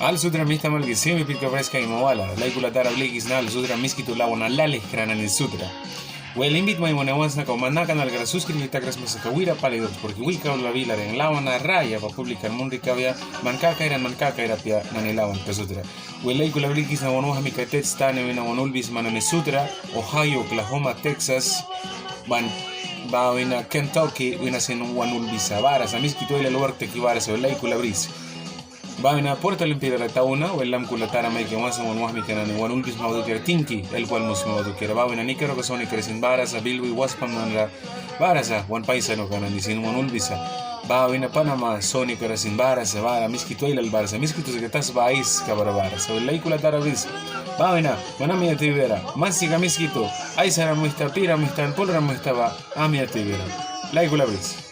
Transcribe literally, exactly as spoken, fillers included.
Al sutra mihta malki, siempre pitka freska ima wala. Laikula tara blikisna, al sutra Miskitu lawana lalihkra nani sutra. Wel, invit mai wan wan sna kau man na kanalkara suscribir takras, mas kaka wira pali dot, porque wi kau la bilara yang lawana raya ba publicar munri kabia, man kakaira, man kakaira apia nani lawanka sutra. Wel, laikula blikisna wan wahmika Ted Stane wina wan ulbisma nani sutra, Ohio, Oklahoma, Texas, ban ba wina Kentucky wina sin wan ulbisa bara sa, Miskitu ailal wark taki bara sa, wel, laikula bris. Ba wina Puerto Limpiara tauna, wel, lamkula tara maiki wan sa wan wahmika nani wan ulbisma ba dukiara, Tinki, el cual musma ba dukiara. Ba wina Nicaragua sonikara sin bara sa, Bilwi, Waspam nanra bara sa, wan paisanuka nani sin wan ulbisa. Ba wina Panamá sonikara sin bara sa, bara Miskitu ailal bara sa, Miskitu sika tasba aiska bara bara sa, wel, laikula tara bris. Ba wina man amya tibiara, man sika Miskitu, aisara mihta, pira mihta, pulra mihta ba amya tibiara. Laikula bris.